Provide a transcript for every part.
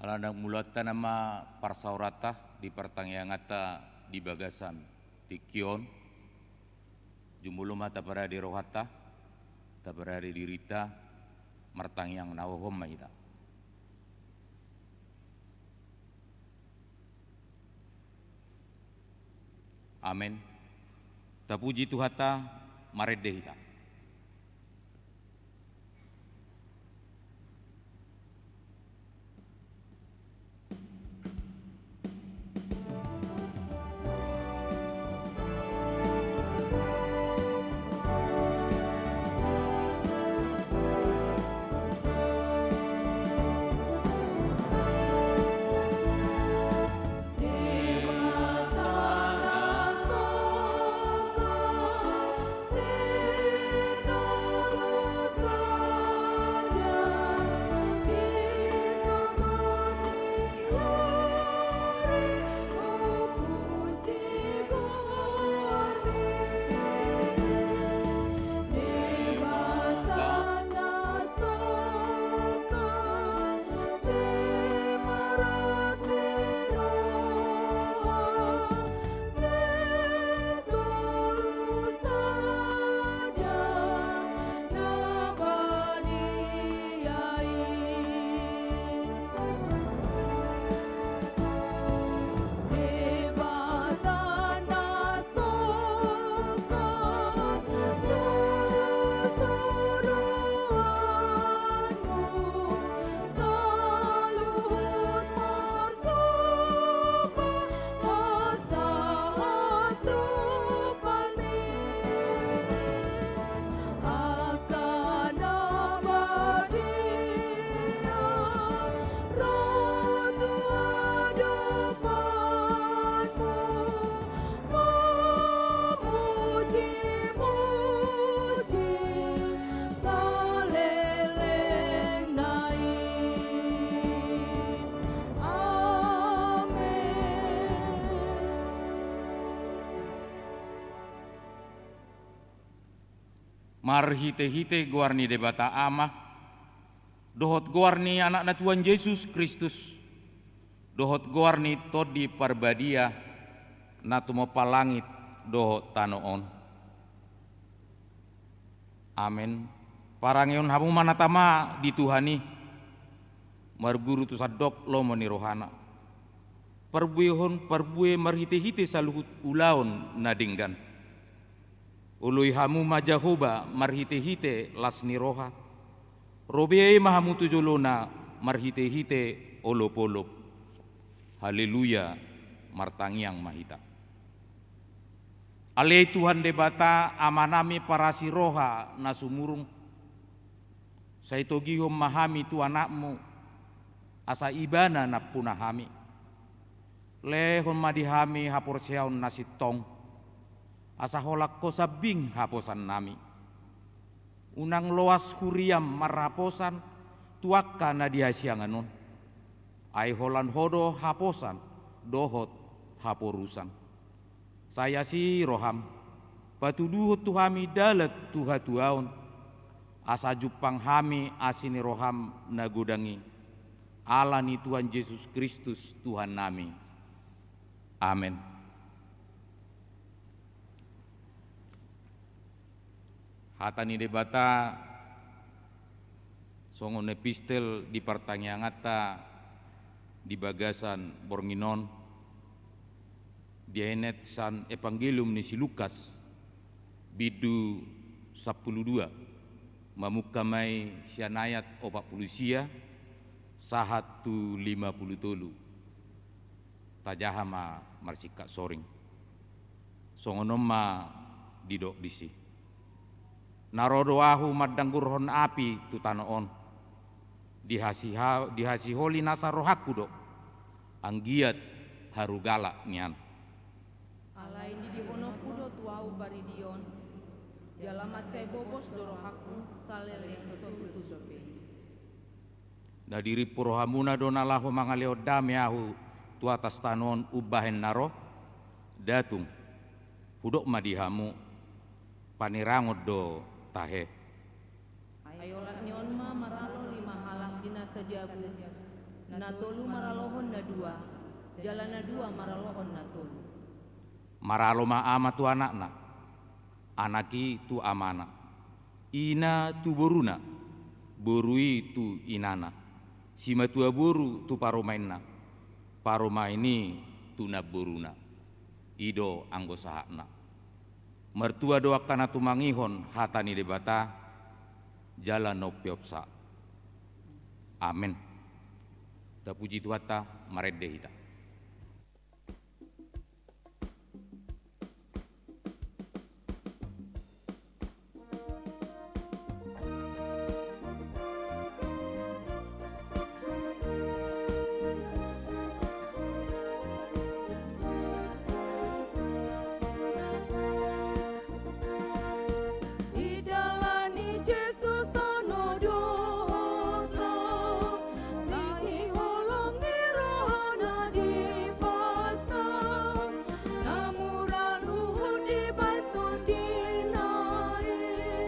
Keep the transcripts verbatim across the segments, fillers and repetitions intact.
Ala nang mulaanta nama parsaoranta di partangianganta di bagasan tingki on, jumolo ma taparade rohanta, taparade dirinta, martangiang na hohom ma hita. Amen. Tapuji Tuhanta, marende hita. Marhitehite goar ni Debata Ama, dohot goar ni Anakna Tuhan Jesus Kristus, dohot goar ni Tondi Parbadia, na tumompa langit dohot tano on. Amen. Parangehon hamu ma na tama di Tuhan i, marguru tu sandok lomo ni rohana. Parbuehon, parbue marhitehite saluhut ulaon na denggan. Oloi hamu ma Jahowa marhitehite las ni roha. Robea i ma hamu tu jolona marhitehite olopolop. Haleluya, martangiang ma hita. Ale Tuhan Debata, Amanami parasi roha na sumurung, sai togihon ma hami tu Anakmu, asa Ibana nampuna hami. Lehon ma di hami haporseaon na sintong, asa holan Ho sambing haposannami. Unang loas huriam marhaposan tu angka na di hasiangan on. Ai holan Ho do haposan dohot haporusan. Sai asi roham, patuduhon tu hami dalan tu hatuaon, asa jumpang hami asi ni roham na godang i. Ala ni Tuhan Jesus Kristus Tuhannami. Amen. Hata ni Debata songon epistel di partangianganta di bagasan borngin on, dienet sian Evangelium ni si Lukas, bindu sampulu dua, mamungka ma i sian ayat opat pulu sia sahat tu lima pulu tolu. Tajaha ma marsingkat soring. Songon on ma didok disi: Na ro do Ahu mandanggurhon api tu tano on. Dihasiha-, dihasiholi nasa rohangku do, anggiat haru galak nian. Alai didihononku do tu Ahu paridion, jala mansai bobos do rohangku saleleng so tutu dope. Na dirimpu rohamuna do na laho mangalehon dame Ahu tu atas tano on umbahen na ro? Nda tung. Hudok ma di hamu, panerangon do tahe. Ai olat ni on ma maralo lima halak di na sajabu, Na tolu maralohon na dua, jala na dua maralohon na tolu. Maralo ma ama tu anakna, anak i tu amana, ina tu boruna, boru i tu inana, simatua boru tu parumaenna, parumaen i tu namboruna. I do anggo sahatna. Martua do angka na tumangihon hata ni Debata, jala na umpeopsa. Amen. Tapuji Tuhanta, marende hita. Didalani Jesus tano dohot lam, diholongi rohana dipasam, na mura luhut dibahen tondina i,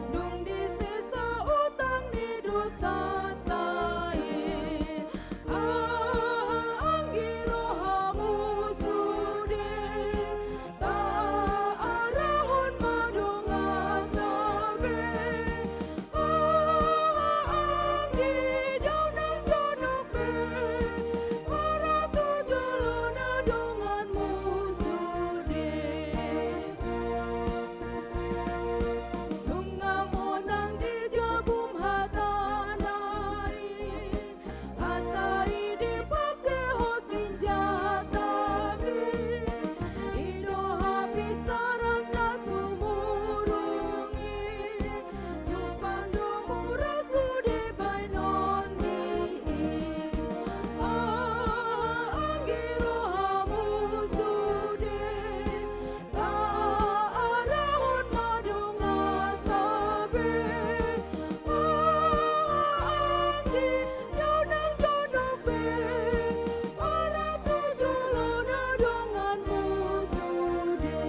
dung disesa utang ni dosanta i. Aha anggi rohamu sude, taarahon ma donganta be. Aha anggi daonan jonok be, maratu jolo na donganmu sude. Nunga monang dijabum hatana i, hata i dipangkehon sinjata be, i do hapistaran na sumurung i, jumpang do mura sude bahenonni i. Aha anggi rohamu sude, taarahon ma donganta be. Aha anggi daonan jonok be, maratu jolo na donganmu sude.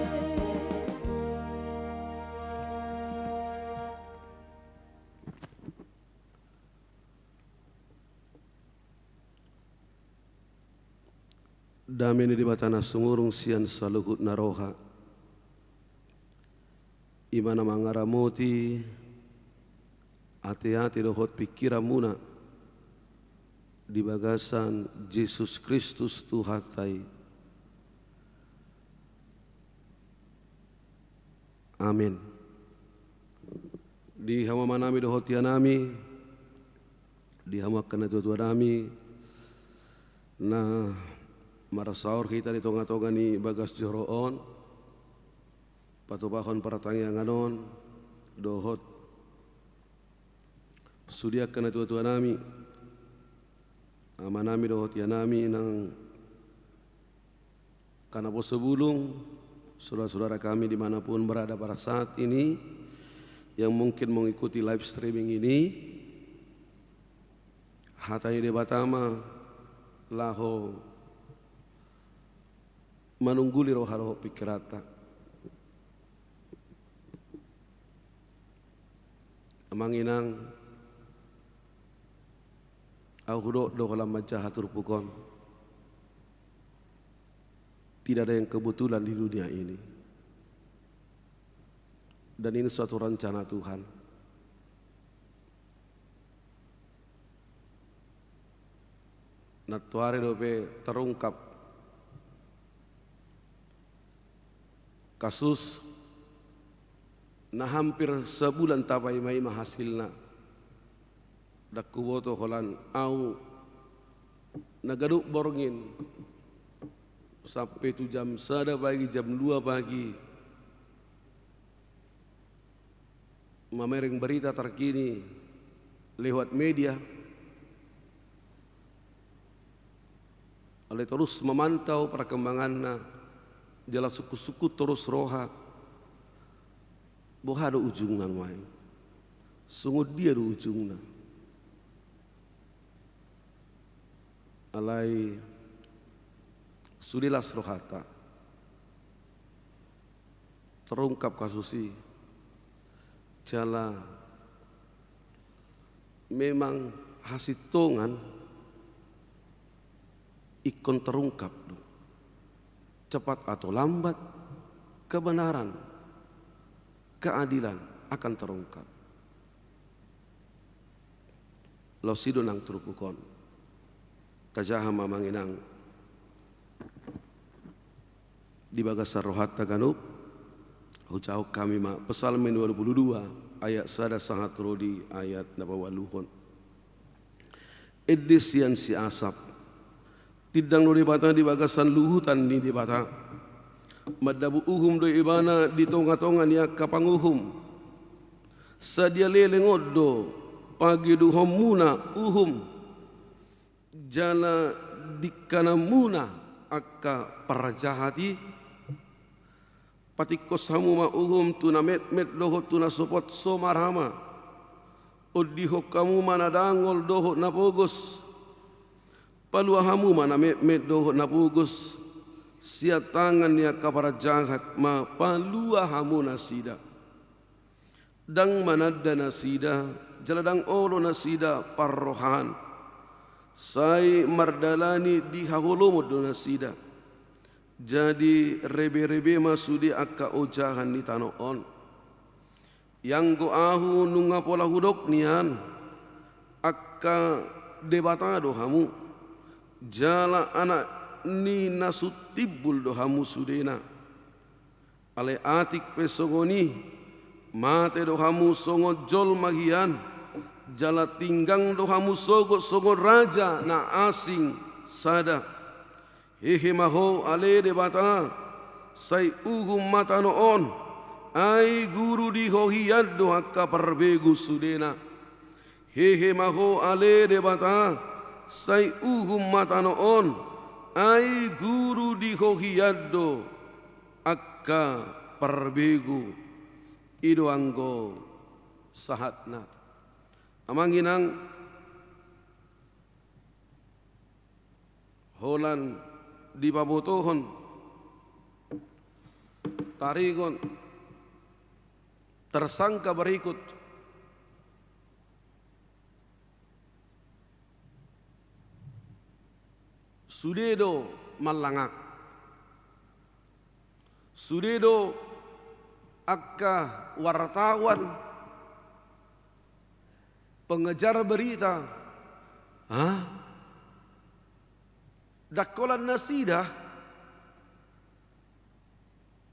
Dame ni Debata na sumurung sian saluhut na roha, i ma na mangaramoti ateate dohot pingkiranmuna di bagasan Jesus Kristus Tuhanta i. Amen. Di hamu amanami dohot inanami, di hamu angka natuatuanami, na marsaor hita di tongatonga ni bagas joro on, patupahon partangiangan on, dohot sude angka natuatuanami, amanami dohot inanami nang angka naposo bulung, saudara-saudara kami di mana pun berada pada saat ini, yang mungkin mengikuti live streaming ini, hata ni Debata ma laho manungguli roha dohot pingkiranta. Amang inang, ahu hudok do holan manjaha turpuk on. Tidak ada yang kebetulan di dunia ini. Dan ini suatu rencana Tuhan. Nantoari dope terungkap kasus na hampir sabulan tapaimaima hasilna. Ndang huboto holan ahu na ganup borngin sampe tu jam sada pagi, jam dua pagi, mamereng berita terkini lewat media, alai torus mamantau perkembanganna, jala sungkun-sungkun torus roha, boha do ujungna nuaeng? Songon dia do ujungna? Alai sude las rohanta. Terungkap kasus i. Jala memang hasintongan ingkon terungkap do. Cepat atau lambat, kebenaran, keadilan akan terungkap. Laos i do nang turpuk on. Tajaha ma amang inang di bagasan rohanta ganup. Hujahahon hami ma Psalmen dua puluh dua ayat sada sahat ro di ayat na paualuhon. Ende sian si Asap. Tindang do Debata di bagasan luhutan ni Debata. Mandabu uhum do ibana di tonga-tonga ni angka panguhum. Sadia leleng on do pageduhonmuna uhum, jala dingkananmuna angka parjahat i. Patingkos hamu ma uhum tu na metmet dohot tu na sopot so marama. Ondihon hamu ma na dangol dohot na pogos. Palua hamu ma na metmet dohot na pogos. Sian tangan ni angka parjahat ma palua hamu nasida. Ndang mananda nasida, jala ndang olo nasida parrohaan. Sai mardalani di haholomon do nasida. Jadi rebe-rebe ma sude angka ojahan ni tano on. Ianggo ahu nunga pola hudok nian, angka debata do hamu, jala anak ni na sun timbul do hamu sudena. Alai atik pe songon i, mate do hamu songon jolma hian, jala tinggang do hamu sogot songon raja na asing sada. Hehe ma ho ale Debata, sai uhum ma tano on, ai guru di ho hian do angka parbegu sudena. Hehe ma ho ale Debata, sai uhum ma tano on, ai guru di ho hian do angka parbegu. I do anggo sahatna. Amang inang, holan dipabotohon taringot tersangka berikut. Sude do mallangak. Sude do angka wartawan, pengejar berita. Hah? Ndang holan nasida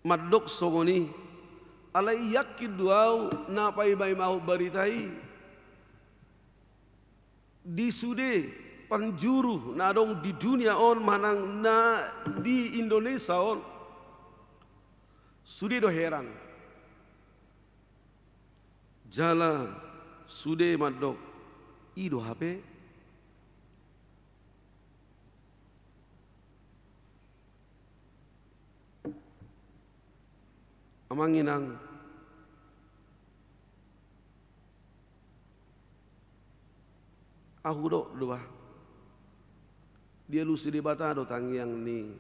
mandok songon i, alai yakin do ahu na paimaimahon barita i di sude panjuru na adong di dunia on manang na di Indonesia on. Sude do heran. Jala sude mandok, i do hape. Amang inang, ahu dok do bah. Dialusi Debata do tangiang ni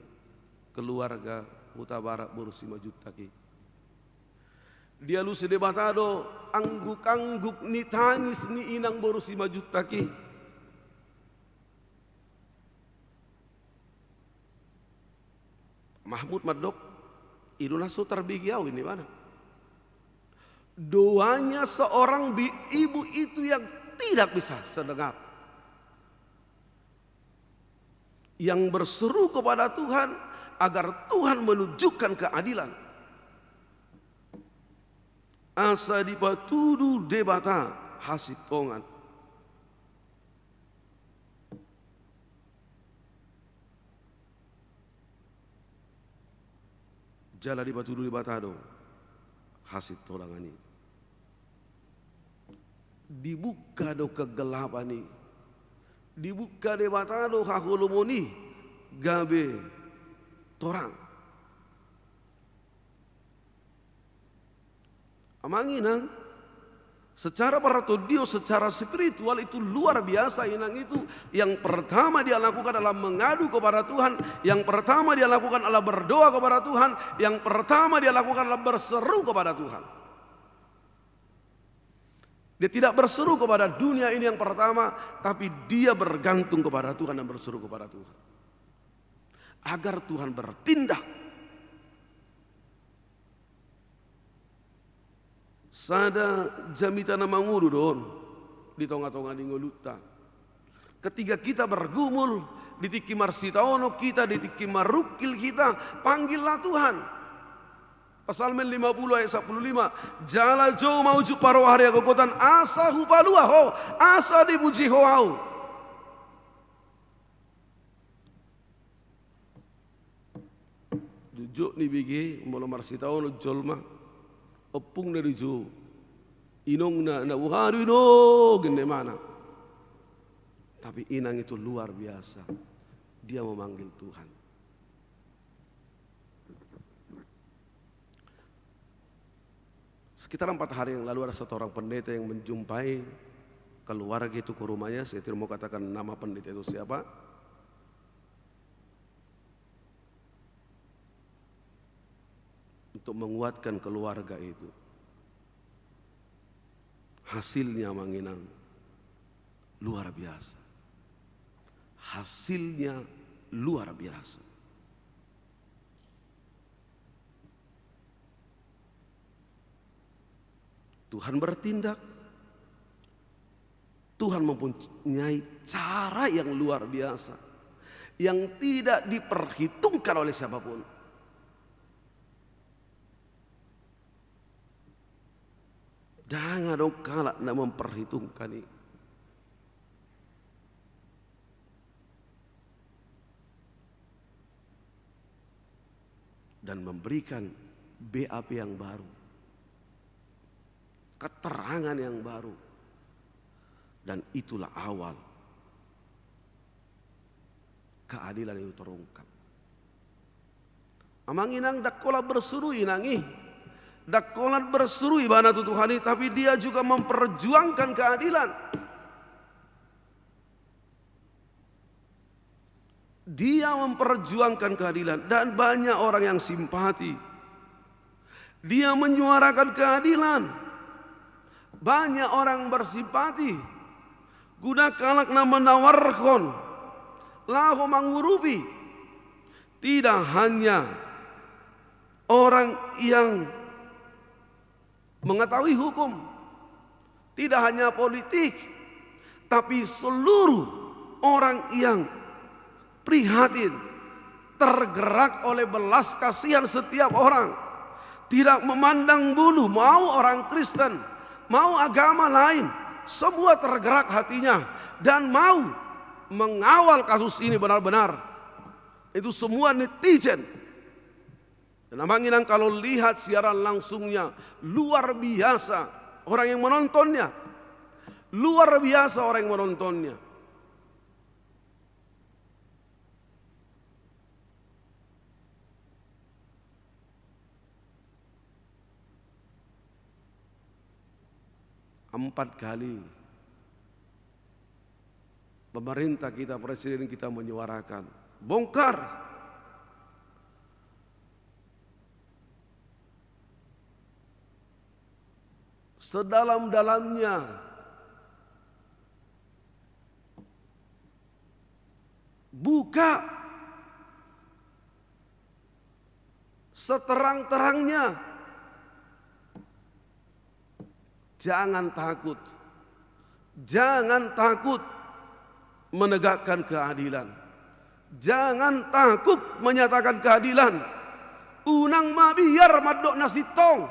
keluarga Hutabarat boru Simanjuntak i. Dialusi Debata do angguk-angguk ni tangis ni inang boru Simanjuntak i. Mahmud mandok, i do na so tarbege ahu, ninna ibana. Doanya seorang bi-, ibu itu yang tidak bisa sedengar. Yang berseru kepada Tuhan agar Tuhan menunjukkan keadilan. Asa dipatudu Debata hasintongan. Jala dipatudu Debata do hasintongan i. Dibuka do kegelapan i. Dibuka Debata do haholomon i gabe torang. Amang inang, secara paratondion, secara spiritual itu luar biasa inang itu. Yang pertama dia lakukan adalah mengadu kepada Tuhan. Yang pertama dia lakukan adalah berdoa kepada Tuhan. Yang pertama dia lakukan adalah berseru kepada Tuhan. Dia tidak berseru kepada dunia ini yang pertama, tapi dia bergantung kepada Tuhan dan berseru kepada Tuhan. Agar Tuhan bertindak. Sada jamita na mangolu do on di tonga-tonga ni ngolunta. Ketika kita bergumul, di tingki marsitaonon hita, di tingki marungkil hita, panggillah Tuhan. Psalmen lima puluh ayat sampulu lima, jala jou ma uju parroha ni hagogotan, asa hupalua ho, asa dipuji ho ahu. Jotjot ni bege, molo marsitaonon jolma, ompungna do jo, inongna, na boha do ino, genne mana. Tapi inang itu luar biasa, dia memanggil Tuhan. Sekitar empat hari yang lalu ada satu orang pendeta yang menjumpai keluarga itu ke rumahnya. Saya tidak mau katakan nama pendeta itu siapa. Untuk menguatkan keluarga itu. Hasilnya, Amang Inang, luar biasa. Hasilnya luar biasa. Tuhan bertindak. Tuhan mempunyai cara yang luar biasa, yang tidak diperhitungkan oleh siapapun. Ndang adong halak na memperhitungkan i. Dan memberikan B A P yang baru, keterangan yang baru. Dan itulah awal keadilan itu terungkap. Amang Inang, ndang holan berseru inang i, ndang holan berseru ibana tu Tuhan i, tapi dia juga memperjuangkan keadilan. Dia memperjuangkan keadilan dan banyak orang yang simpati. Dia menyuarakan keadilan. Banyak orang bersimpati. Godang halak na menawarhon laho mangurupi. Tidak hanya orang yang mengetahui hukum, tidak hanya politik, tapi seluruh orang yang prihatin, tergerak oleh belas kasihan setiap orang, tidak memandang bulu, mau orang Kristen, mau agama lain, semua tergerak hatinya dan mau mengawal kasus ini benar-benar. Itu semua netizen. Dan Amang Inang, kalau lihat siaran langsungnya, luar biasa orang yang menontonnya. Luar biasa orang yang menontonnya. Empat kali pemerintah kita, presiden kita menyuarakan, bongkar sedalam-dalamnya, buka seterang-terangnya. Jangan takut. Jangan takut menegakkan keadilan. Jangan takut menyatakan keadilan. Unang mabiar mandok na sintong.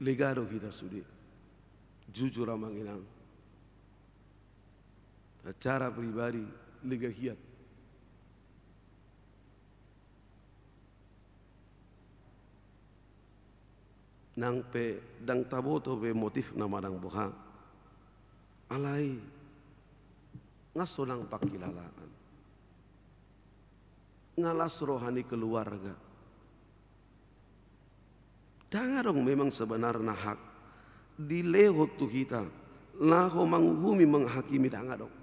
Lega do hita sude. Jujur, Amang Inang. Secara pribadi, lega hian. Nang pe ndang taboto be motifna manang boha. Alai nga sonang pangkilalaan. Nga las roha ni keluarga. Ndang adong memang sebenarna hak dilehon tu hita laho manguhumi, menghakimi, ndang adong.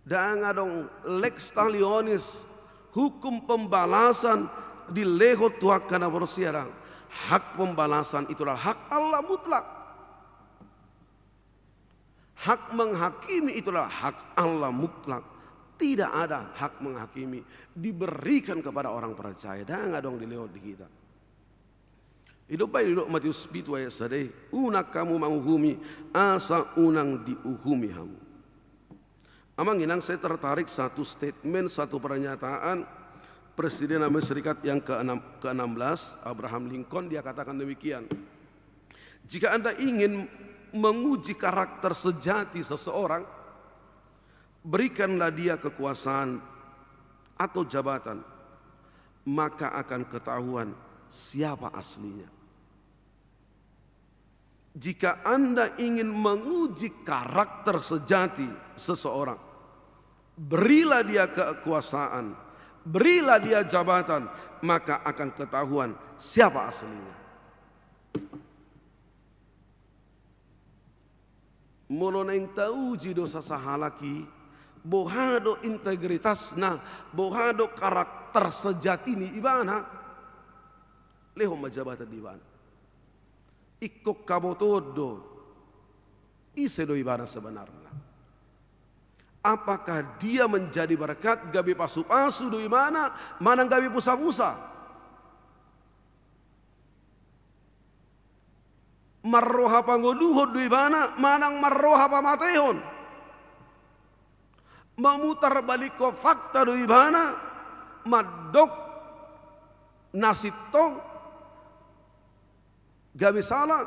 Ndang adong lex talionis, hukum pembalasan dilehon tu angka na porsea, ndang. Hak pembalasan itulah hak Allah mutlak. Hak menghakimi itulah hak Allah mutlak. Tidak ada hak menghakimi diberikan kepada orang percaya. Ndang adong dilehon di hita. Didok baen, didok Matius pitu ayat sada i, unang hamu manguhumi, asa unang diuhumi hamu. Amang inang, saya tertarik satu statement, satu pernyataan Presiden Amerika Serikat yang keenam, keenam belas, Abraham Lincoln, dia katakan demikian. Jika Anda ingin menguji karakter sejati seseorang, berikanlah dia kekuasaan atau jabatan, maka akan ketahuan siapa aslinya. Jika Anda ingin menguji karakter sejati seseorang, berilah dia kekuasaan, berilah dia jabatan, maka akan ketahuan siapa aslinya. Molo naeng tauji do sasahalak i, boha do integritasna, boha do karakter sejati ni ibana, lehon ma jabatan di ibana. Ingkon habotoon do, ise do ibana sebenarna. Apakah dia menjadi berkat, gabe pasupasu do ibana, manang gabe pusapusa? Marroha pangoluhon do ibana, manang marroha pamatehon? Mamutarbalikhon fakta do ibana, mandok na sintong gabe sala,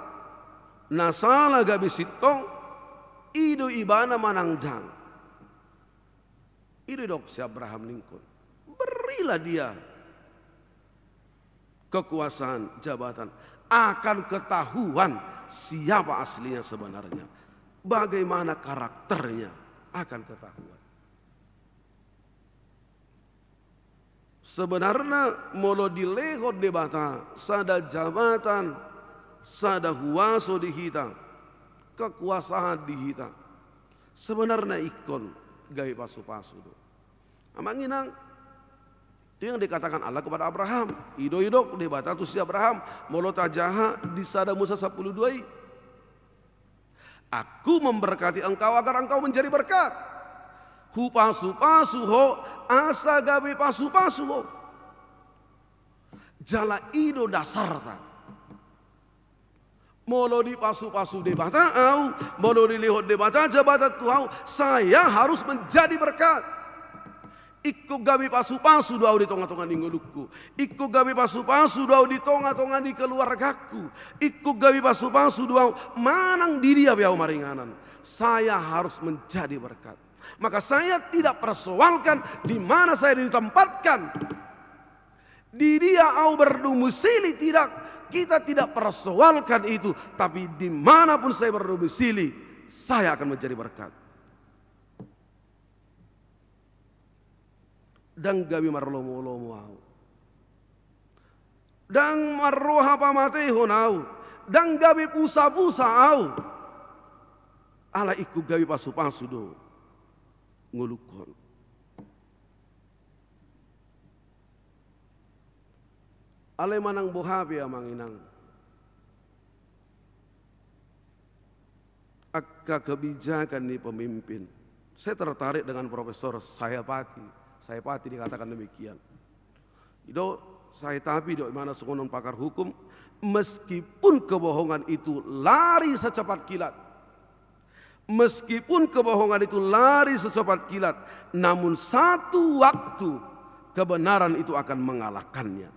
na sala gabe sintong, i do ibana manang ndang? I do didok si Abraham Lincoln. Berilah dia kekuasaan, jabatan, akan ketahuan siapa aslinya sebenarnya. Bagaimana karakternya akan ketahuan. Sebenarna molo dilehon Debata sada jabatan, sada huaso di hita, kekuasaan di hita, sebenarna ingkon gabe pasupasu do. Amang inang, itu yang dikatakan Allah kepada Abraham. I do didok Debata tu si Abraham, molo tajaha di sada Musa sampulu dua i. Aku memberkati engkau agar engkau menjadi berkat. Hupasupasu ho asa gabe pasupasu ho. Jala i do dasarta. Molo dipasupasu Debata au, molo dilehon Debata jabatan tu au, saya harus menjadi berkat. Ingkon gabe pasupasu do au di tongatonga ni ngolungku. Ingkon gabe pasupasu do au di tongatonga ni keluargaku. Ingkon gabe pasupasu do au manang di dia pe au maringanan. Saya harus menjadi berkat. Maka saya tidak persoalkan di mana saya ditempatkan. Di dia au berdomisili, tidak, kita tidak persoalkan itu. Tapi dimanapun saya berdomisili, saya akan menjadi berkat. Ndang gabe marlomolomo au. Ndang marroha pamatehon au. Ndang gabe pusapusa au. Ala ingkon gabe pasupasu do ngolungkon. Alai manang boha pe amang inang, angka kebijakan ni pemimpin. Saya tertarik dengan Profesor Sayapati. Sayapati dikatakan demikian. I do, Sayapati do ibana songon pakar hukum, meskipun kebohongan itu lari secepat kilat, meskipun kebohongan itu lari secepat kilat, namun satu waktu kebenaran itu akan mengalahkannya.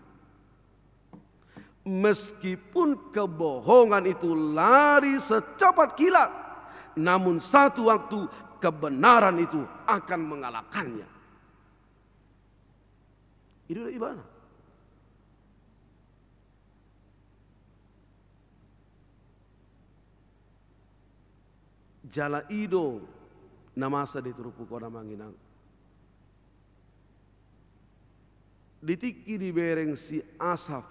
Meskipun kebohongan itu lari secepat kilat, namun satu waktu kebenaran itu akan mengalahkannya. I do ibana. Jala i do na masa di turpuk on amang inang. Di tingki dibereng si Asaf,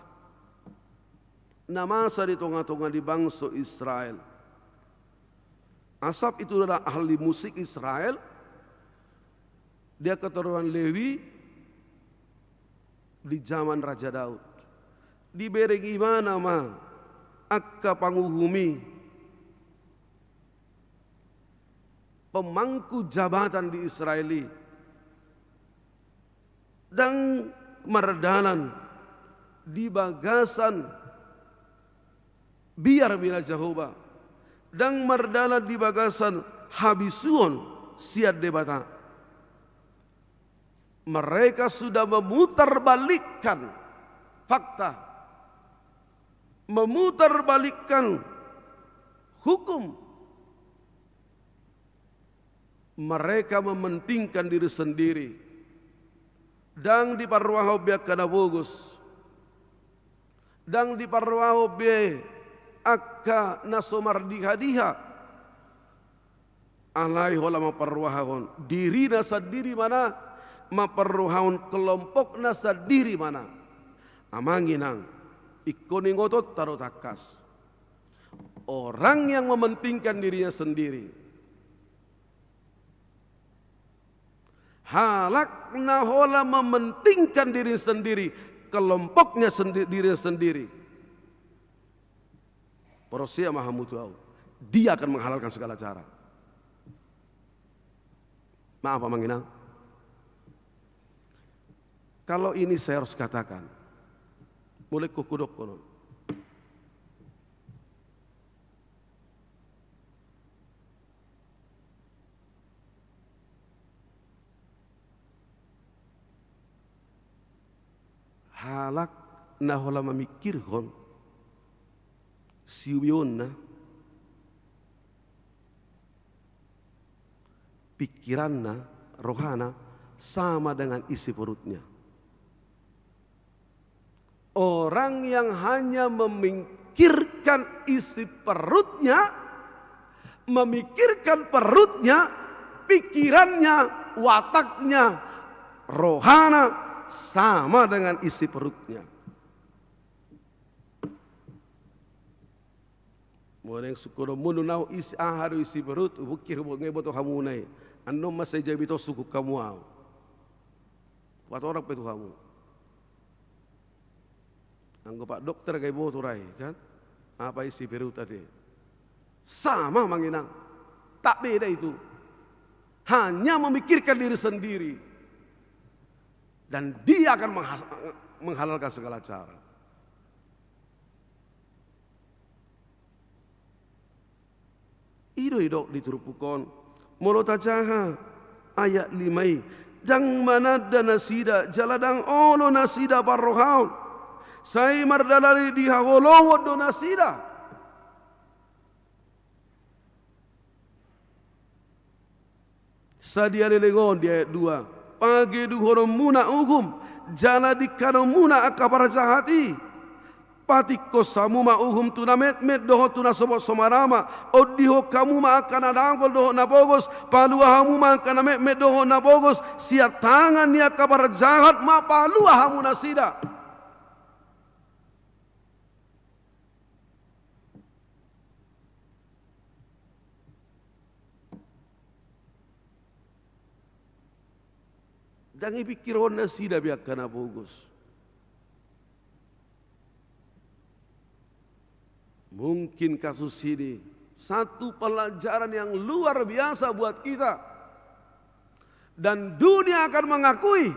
na masa di tongatonga ni bangso Israel. Asaf itu adalah ahli musik Israel. Dia keturunan Lewi di zaman Raja Daud. Dibereng ibana ma angka panguhum i, pemangku jabatan di Israel i, ndang mardalan di bagasan biar mina Jahowa, ndang mardalan di bagasan habisuon sian Debata. Mereka sudah memutarbalikkan fakta, memutarbalikkan hukum. Mereka mementingkan diri sendiri. Ndang diparrohahon be angka na pogos. Ndang diparrohahon be angka na so mardiha-diha. Alai holan mamparrohahon dirina sandiri ma na, mamparrohahon kelompokna sandiri ma na. Amang inang, ingkon ingotonta do tangkas. Orang yang mementingkan dirinya sendiri. Halak na holan mementingkan diri sendiri, kelompoknya sendi-, diri sendiri. Porsea ma hamu tu ahu, dia akan menghalalkan segala cara. Maaf, Amang Inang. Kalau ini saya harus katakan, mulai kukudokkon. Halak na holan mamingkirhon siubeonna, pingkiranna, rohana sama dengan isi perutnya. Orang yang hanya memikirkan isi perutnya, memikirkan perutnya, pikirannya, wataknya, rohana sama dengan isi perutnya. Molo naeng sungkunonmuna ahu isi, aha do isi perut, hupingkir, nunga diboto hamuna i. Annon ma sai jabi tong sungkun hamu ahu. Patorang pe tu hamu. Anggo pak dokter gabe boto ra i, kan? Apa isi perut ate? Sama, Amang Inang. Tak beda itu. Hanya memikirkan diri sendiri. Dan dia akan menghas-, menghalalkan segala cara. I do didok di turpuk on, molo tajaha ayat lima i, ndang mananda nasida, jala ndang olo nasida parrohaon. Sai mardalani di haholomon do nasida. Sadia leleng on di ayat dua. Pageduhononmuna uhum, jala dingkanonmuna angka parjahat i. Patingkos hamu ma uhum tu na metmet dohot tu na somot so marama. Ondihon hamu ma angka na dangol dohot na pogos. Palua hamu ma angka na metmet dohot na pogos sian tangan ni angka parjahat, ma palua hamu nasida. Ndang dipingkirhon nasida be angka na pogos. Mungkin kasus ini satu pelajaran yang luar biasa buat kita. Dan dunia akan mengakui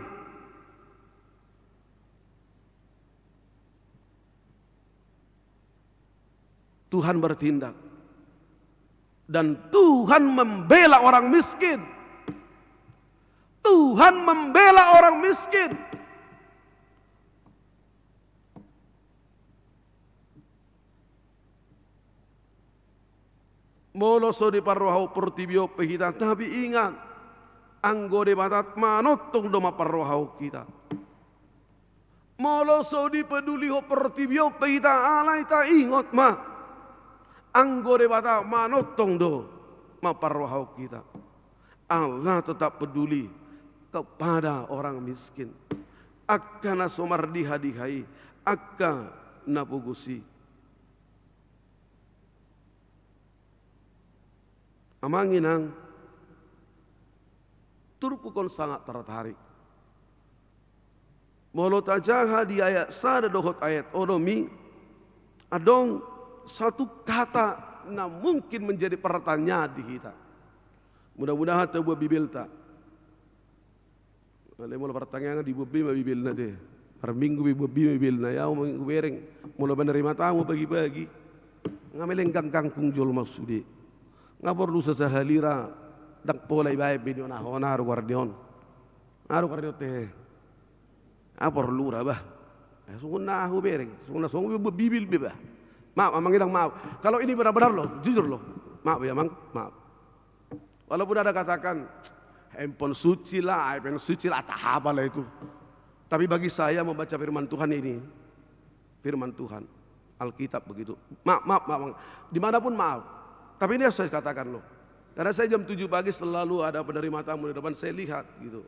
Tuhan bertindak. Dan Tuhan membela orang miskin. Tuhan membela orang miskin. Molo so diparrohahon portibi on pe hita, tapi ingat, anggo Debata manongtong do mamparrohahon hita. Molo so dipedulihon portibi on pe hita, alai taingot ma, anggo Debata manongtong do mamparrohahon hita. Allah tetap peduli kepada orang miskin. Angka na so mardiha-diha i, angka na pogos i. Amang inang, turpuk on sangat tertarik. Molo tajaha di ayat sada dohot ayat onom i, adong satu kata na mungkin menjadi pertanyaan di hita. Mudah-mudahan tabuat Bibelta. Alai molo partangiangan dibuat be ma Bibelna te. Parminggu be buat be ma Bibelna, ia minggu bereng. Molo menerima tamu pagi-pagi, nga melenggang kangkung jolma sude. Nga porlu sasahalira, ndang pola ibaen be nion ahu on, aru karnion. Aru karnion te. Nga porlu ra bah. Eh, songon na ahu bereng, songon na songon be buat Bibel be bah. Maaf amang inang, maaf. Kalau ini benar-benar loh, jujur loh. Maaf ya amang, maaf. Walaupun ada katakan, handphone suci lah, iPhone suci lah, atau apalah itu. Tapi bagi saya membaca firman Tuhan ini, firman Tuhan, Alkitab begitu. Maaf, maaf, maaf, Bang. Dimanapun maaf. Tapi ini harus saya katakan loh. Karena saya jam tujuh pagi selalu ada penerima tamu di depan, saya lihat gitu.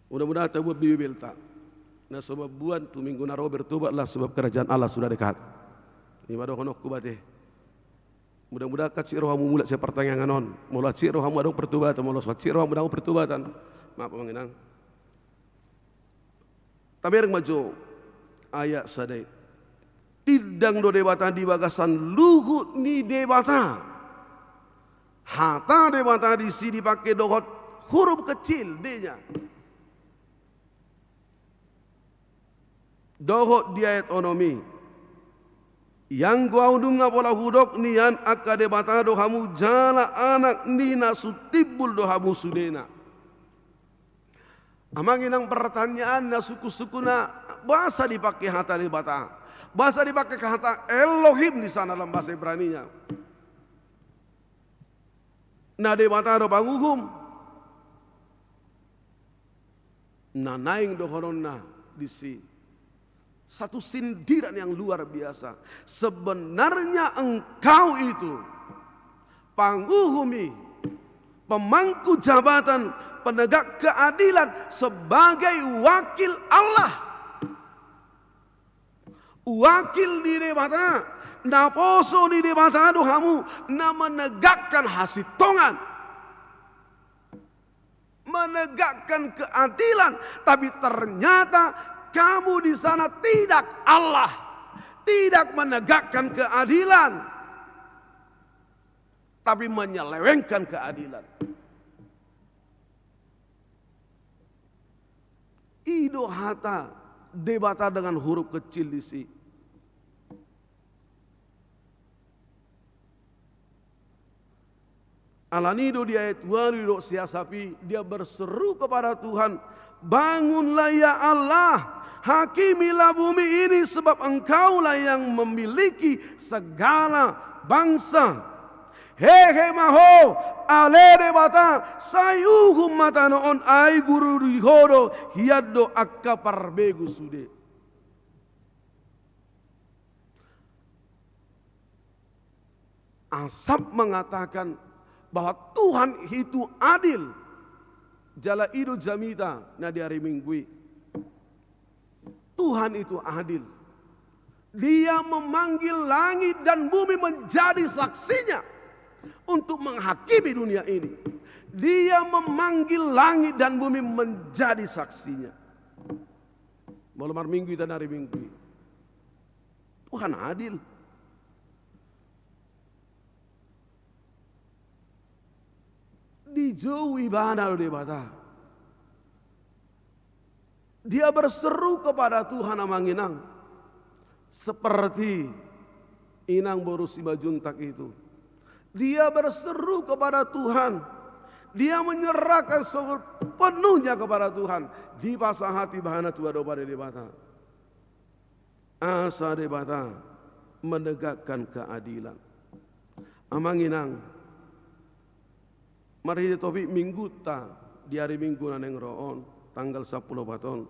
Mudah-mudahan tabuat be Bibelta. Na so mamboan tu minggu na ro, bertobatlah sebab kerajaan Allah sudah dekat. Ima dohononku ba te. Mudah-mudahan hansit rohamu mulak sian partangiangan on. Molo hansit rohamu adong pertobatan, molo so hansit rohamu adong pertobatan. Maaf amang inang. Tabereng ma jo ayat sada i. Tindang do Debata di bagasan luhut ni Debata. Hata Debata disi dipake dohot huruf kecil D-nya. Dohot di ayat onom i. Ianggo ahu nunga pola hudok nian angka debata do hamu jala anak ni na sun timbul do hamu sudena. Amang inang, pertanyaan na sungkun-sungkun na, boasa dipake hata Debata? Boasa dipake hata Elohim di sana dalam bahasa Ibrani-nya? Na Debata do panguhum. Na naeng dohononna disi. Satu sindiran yang luar biasa. Sebenarnya engkau itu panguhum i, pemangku jabatan, penegak keadilan sebagai wakil Allah. Wakil ni Debata, naposo ni Debata do hamu, na menegakkan hasintongan, menegakkan keadilan, tapi ternyata kamu di sana tidak Allah, tidak menegakkan keadilan, tapi menyelewengkan keadilan. I do hata Debata dengan huruf kecil disi. Alani do di ayat ualu didok si Asap i, dia berseru kepada Tuhan, "Bangunlah ya Allah, hakimilah bumi ini, sebab Engkaulah yang memiliki segala bangsa." Hehe ma ho, ale Debata, sai uhum ma tano on, ai guru di Ho do, hian do angka parbegu sude. Asap mengatakan bahwa Tuhan itu adil. Jala i do jamita na di ari Minggu i. Tuhan itu adil. Dia memanggil langit dan bumi menjadi saksinya untuk menghakimi dunia ini. Dia memanggil langit dan bumi menjadi saksinya. Molo marminggu hita na ari Minggu i, Tuhan adil. Dijou ibana do Debata. Dia berseru kepada Tuhan, amang inang, seperti inang boru Simanjuntak itu. Dia berseru kepada Tuhan. Dia menyerahkan sepenuhnya kepada Tuhan. Dipasahat ibana tu adopan ni Debata. Asa Debata menegakkan keadilan. Amang inang, marhite topik minggunta di ari Minggu na naeng ro on, tanggal sampulu opat on,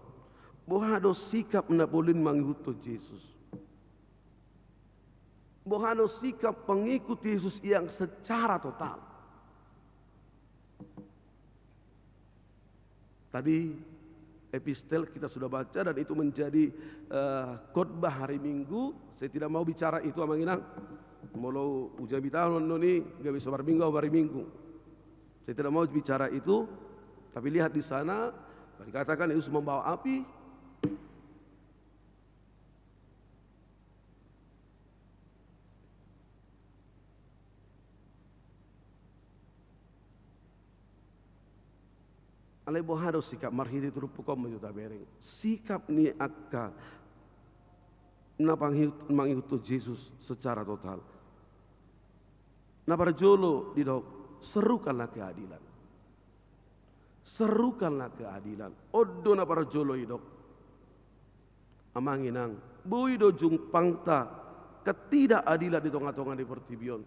boha do sikap na paling mangihuthon Jesus? Boha do sikap pengikut Yesus yang secara total? Tadi epistel kita sudah baca dan itu menjadi, eh, khotbah hari Minggu. Saya tidak mau bicara itu, amang inang. Molo hujamita on noni, gabe so marminggu, hari Minggu. Saya tidak mau bicara itu, tapi lihat di sana, Dikatakan Yesus membawa api. Alai boha do sikap marhite turpuk on ma jo tabereng. Sikap ni angka na mangihut-, mangihuthon Jesus secara total. Na parjolo didok, serukanlah keadilan. Serukanlah keadilan. On do na parjolo didok. Amang inang, boi do jumpangta ketidakadilan di tonga-tonga ni portibi on.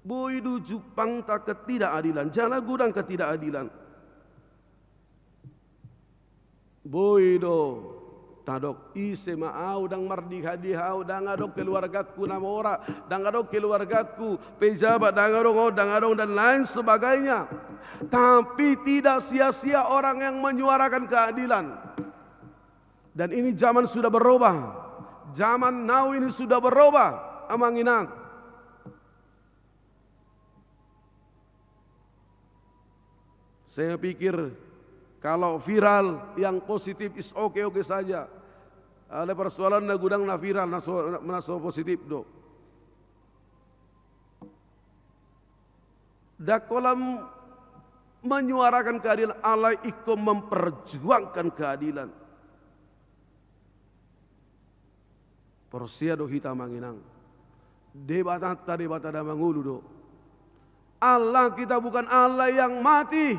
Boi do jumpangta ketidakadilan, jala godang ketidakadilan. Boi do tadok, ise ma au, ndang mardiha-diha au, ndang adong keluargaku na mora, ndang adong keluargaku pejabat, ndang adong on, ndang adong, dan lain sebagainya. Tapi tidak sia-sia orang yang menyuarakan keadilan. Dan ini zaman sudah berubah. Zaman now ini sudah berubah, amang inang. Saya pikir kalau viral, yang positif is oke-oke saja. Alai persoalan na godang na viral, na so, na so positif do. Ndang holan menyuarakan keadilan, alai ingkon memperjuangkan keadilan. Porsea do hita, amang inang. Debatanta Debata na mangolu do. Allah kita bukan Allah yang mati,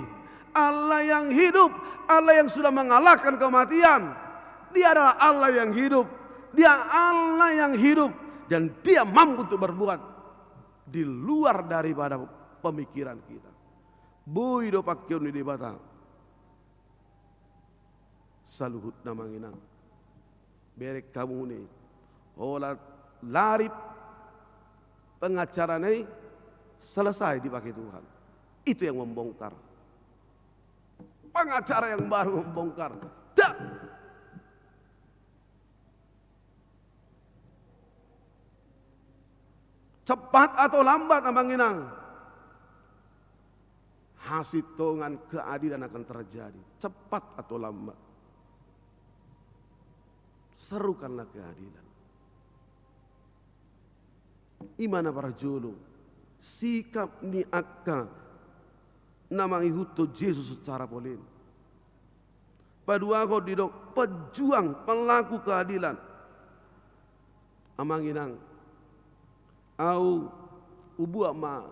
Allah yang hidup, Allah yang sudah mengalahkan kematian. Dia adalah Allah yang hidup. Dia Allah yang hidup. Dan Dia mampu untuk berbuat di luar daripada pemikiran kita. Boi do pangkeon ni Debata. Saluhutna, amang inang. Bereng hamu ni. Holan lari pengacarana i selesai dipakai Tuhan. Itu yang membongkar. Pengacara yang baru membongkar. Dah. Cepat atau lambat, amang inang, hasintongan keadilan akan terjadi. Cepat atau lambat. Serukanlah keadilan. I ma na parjolo, sikap ni angka na mangihuthon Jesus secara polem. Paduahon didok, pejuang, pelaku keadilan. Amang inang, au hubuat ma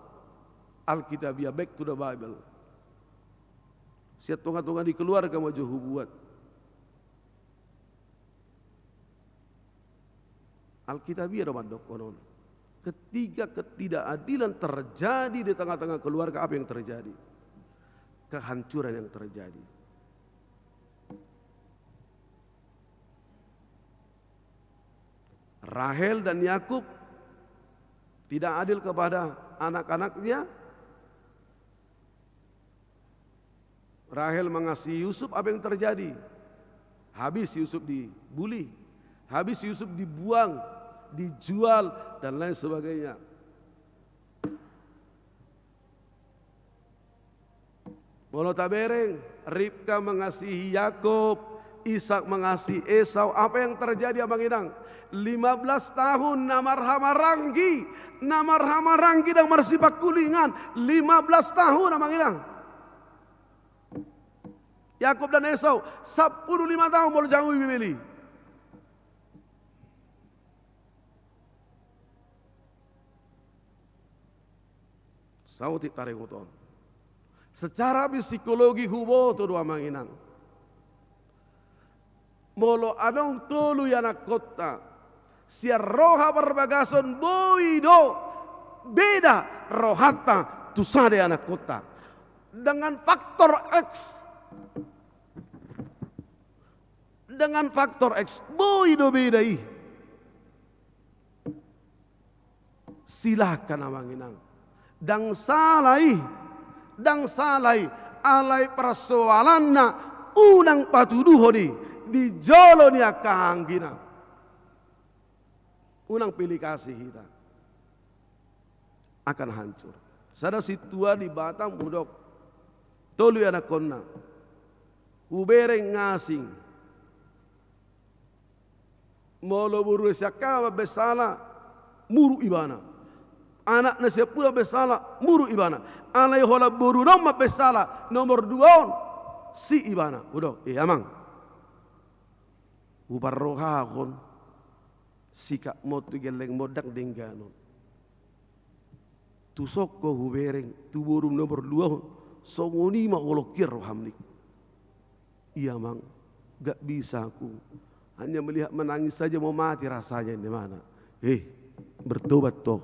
Alkitabiah, back to the Bible. Sian tonga-tonga ni keluarga ma jo hubuat. Alkitabiah do mandokkon on. Ketika ketidakadilan terjadi di tengah-tengah keluarga, apa yang terjadi? Kehancuran yang terjadi. Rahel dan Yakub tidak adil kepada anak-anaknya. Rahel mengasihi Yusuf, apa yang terjadi? Habis Yusuf dibuli, habis Yusuf dibuang, dijual, dan lain sebagainya. Molo tabereng, Ribka mengasihi Yakub, Ishak mengasihi Esau. Apa yang terjadi, amang inang? Lima belas tahun na marhahamaranggi, na marhahamaranggi ndang marsipangkulingan. Lima belas tahun, amang inang. Yakub dan Esau, sampulu lima tahun molo jaha i bebeli. Saotik taringot on. Secara psikologi huboto do, amang inang. Molo adong tolu ianakkonta, sian roha parbagason boi do beda rohanta tu sada ianakkonta. Dengan faktor X. Dengan faktor X, boi do beda i. Silahkan, amang inang. Ndang sala i, ndang sala i, alai persoalanna unang patuduhon i di jolo ni angka anggina. Unang pilih kasih hita. Akan hancur. Sada sintua di Batam hudok. Tolu ianakkonna. Hubereng asing. Molo boru na sian haha mambaen sala, muruk ibana. Anak na sian pudang mambaen sala, muruk ibana. Alai holan boru na on mambaen sala, nomor dua on, sik ibana. Udah, eh, amang. Huparrohahon sikapmu tu gellengmu ndang denggan on. Tu son ho hubereng, tu borum nomor dua on, songon i ma holong hian roham, ningku. Iya, amang, gak bisa aku. Hanya melihat menangis saja mau mati rasanya, ninna ibana. Eh, bertobat ho.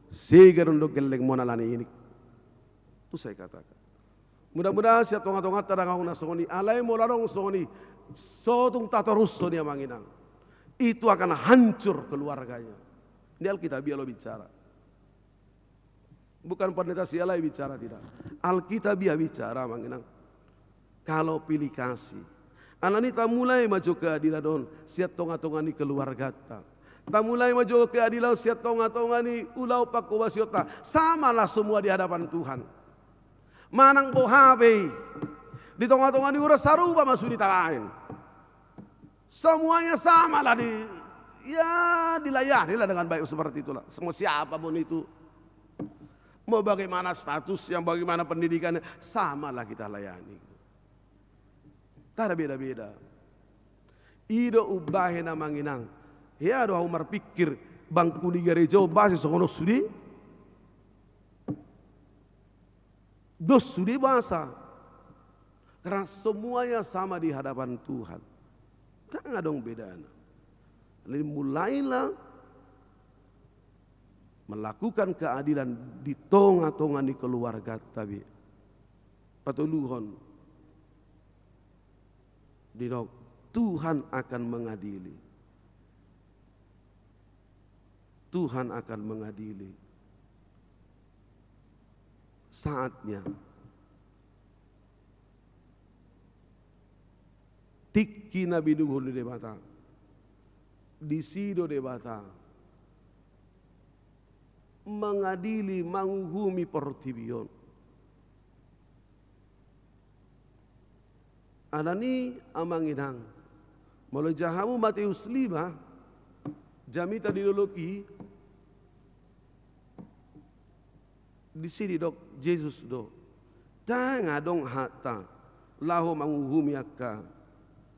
Sega do gellengmu on alani i, ningku. Tu saya katakan. Mudah-mudahan sian tonga-tonganta dang adong na songon i, alai molo adong songon i, so tung tatorushon i, amang inang. Itu akan hancur keluarganya. Ini Alkitabiah lo bicara. Bukan pendeta sialai bicara, tidak. Alkitabiah bicara, amang inang. Kalau pilih kasih. Alani i tamulai ma jo keadilan on sian tonga-tonga ni keluarganta. Tamulai ma jo keadilan on sian tonga-tonga ni ulaon pangkobasionta. Samalah semua di hadapan Tuhan. Manang boha pe i. Di tonga-tonga ni urat sarupa ma sude tabaen. Semuanya samalah di, ya, dilayani lah dengan baik seperti itulah. Semua siapa pun itu. Mau bagaimana statusnya, bagaimana pendidikannya, samalah kita layani. Nda beda-beda. I do umbahen, amang inang. Hea do ahu marpikir bangku ni gareja on boasa songon on sude. Dos sude boasa. Karena semuanya sama di hadapan Tuhan. Nda adong bedana. Jadi mulailah melakukan keadilan di tonga-tonga ni keluarganta be. Patoluhon. Didok, Tuhan akan mengadili. Tuhan akan mengadili. Saatnya. Tingki na binuhul ni Debata. Disi do Debata mengadili, manguhumi portibi on. Alani i, amang inang, molo ija hamu Mateus lima, jamita di dolok i, disi didok Jesus do, ndang adong hakta laho manguhumi angka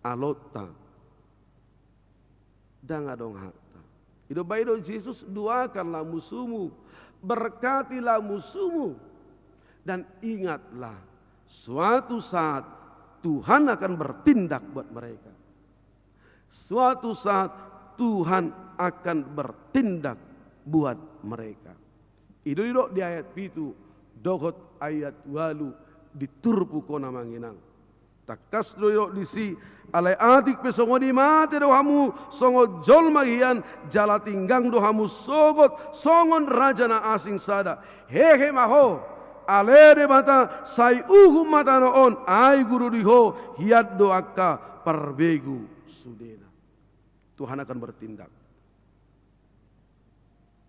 alonta. Ndang adong hakta. I do baen do Jesus, doakanlah musuhmu, berkatilah musuhmu, dan ingatlah, suatu saat Tuhan akan bertindak buat mereka. Suatu saat Tuhan akan bertindak buat mereka. I do didok di ayat pitu dohot ayat ualu di turpuk on, amang inang. Tangkas do didok disi, alai atik pe songon i mate do hamu songon jolma hian, jala tinggang do hamu sogot songon raja na asing sada. Hehe ma ho, ale Debata, sai uhum ma tano on, ai guru di ho, hian do angka parbegu sudena. Tuhan akan bertindak.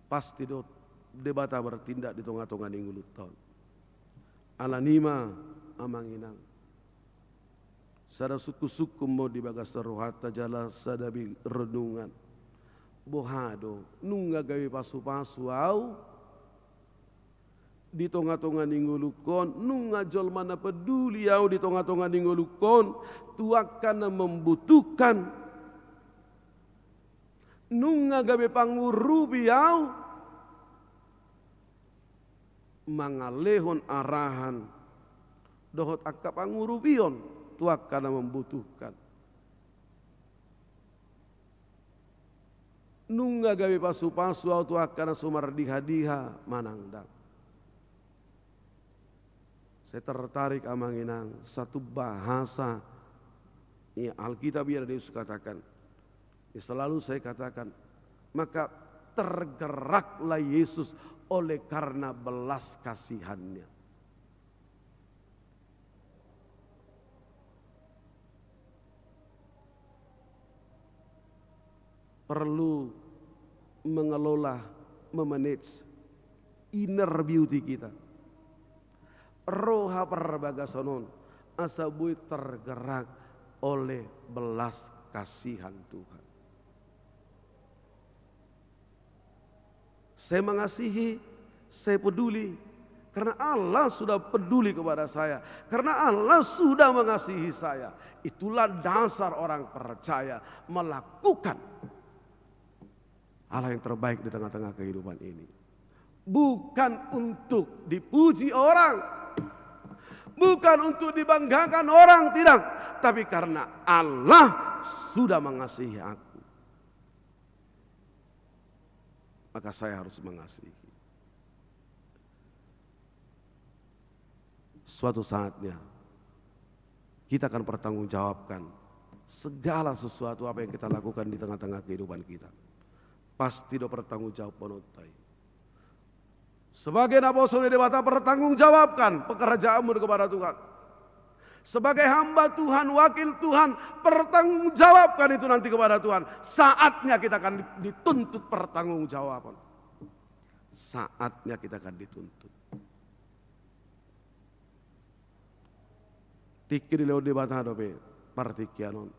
Pasti do Debata bertindak di tonga-tonga ni ngolunta on. Alani i ma, amang inang, sada sungkun-sungkun ma on di bagasan rohanta jala sada bi renungan. Boha do, nunga gabe pasu-pasu ahu di tonga-tonga ni ngolungkon, nunga jolma na peduli ahu di tonga-tonga ni ngolungkon, tu angka na membutuhkan. Nunga gabe pangurupi ahu mangalehon arahan dohot angka pangurupion tu angka na membutuhkan. Nunga gabe pasu-pasu ahu tu angka na so mardiha-diha manang ndang. Saya tertarik, amang inang, satu bahasa, ya, Alkitab, ya, Yesus katakan. Ya, selalu saya katakan, maka tergeraklah Yesus oleh karena belas kasihannya. Perlu mengelola, memanage inner beauty kita. Roha parbagason on, Asa boi tergerak oleh belas kasihan Tuhan. Saya mengasihi, saya peduli, karena Allah sudah peduli kepada saya, karena Allah sudah mengasihi saya. Itulah dasar orang percaya melakukan hal yang terbaik di tengah-tengah kehidupan ini. Bukan untuk dipuji orang, bukan untuk dibanggakan orang, tidak. Tapi karena Allah sudah mengasihi aku, maka saya harus mengasihi. Suatu saatnya, kita akan pertanggungjawabkan segala sesuatu apa yang kita lakukan di tengah-tengah kehidupan kita. Pasti do pertanggungjawabononta i. Sebagai naposo ni Debata, pertanggungjawabkan pekerjaanmu kepada Tuhan. Sebagai hamba Tuhan, wakil Tuhan, pertanggungjawabkan itu nanti kepada Tuhan. Saatnya kita akan dituntut pertanggungjawaban. Saatnya kita akan dituntut. Tingki dilehon Debata dope partingkian on.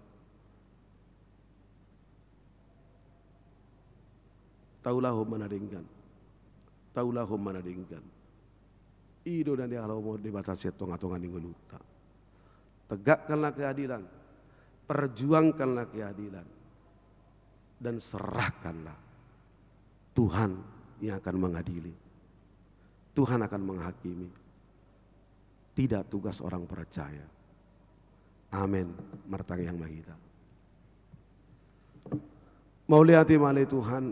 Taulahon ma na denggan. Taulahon ma na denggan. I do na nialomohon Debata sian tonga-tonga ni ngolunta. Tegakkanlah keadilan, perjuangkanlah keadilan, dan serahkanlah. Tuhan yang akan mengadili. Tuhan akan menghakimi. Tidak tugas orang percaya. Amen. Martangiang ma hita. Mauliate ma ale Tuhan,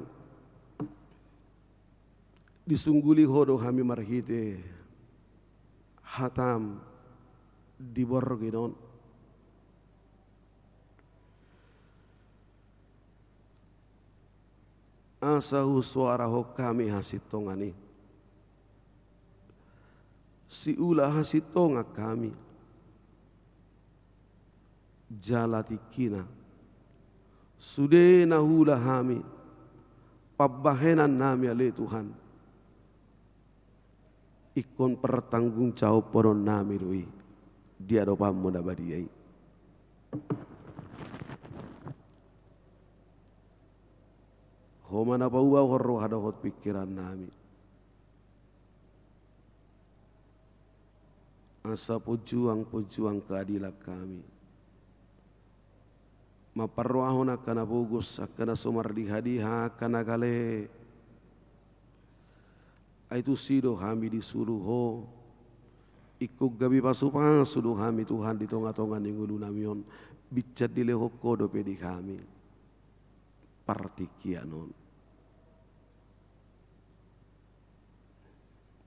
disungguli Ho do hami marhite hataM di borngin on. Asa husoarahon hami hasintongan i. Siula hasintongan hami. Jala tingkina. Sude na huula hami. Pambahenan nami ale Tuhan. Ingkon pertanggungjawabhonon nami do i di adopanMu na badia i. Ho ma na paubahon roha dohot pingkiran nami. Asa pojuang-pojuang keadilan hami. Mamparrohahon angka na pogos, angka na so mardiha-diha, angka na gale. Ai tusi do hami disuru Ho. Ingkon gabe pasu-pasu do hami Tuhan di tonga-tonga ni ngolu nami on. Binsan dilehon Ho dope di hami partingkian on.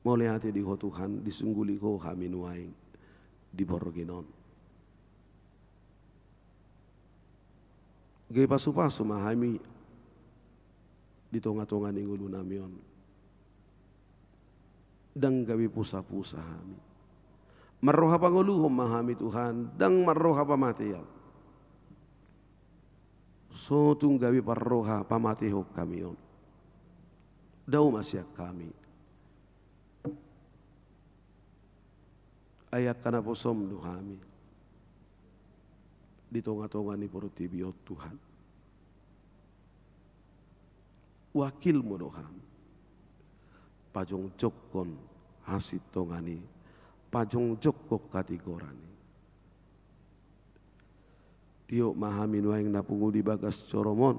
Mauliate di Ho Tuhan, disungguli Ho hami nuaeng di borngin on. Gabe pasu-pasu ma hami di tonga-tonga ni ngolu nami on. Ndang gabe pusa-pusa hami. Marroha pangoluhon ma hami Tuhan, ndang marroha pamatean. So tung gabe parroha pamatehon hami on. Dao ma sian hami. Ai angka naposoM do hami di tonga-tonga ni portibi on Tuhan. WakilMu do hami. Pajongjongkon hasintongan i, pajongjongkon hatigoran i. Tiop ma hami nuaeng na pungu di bagas joroM on.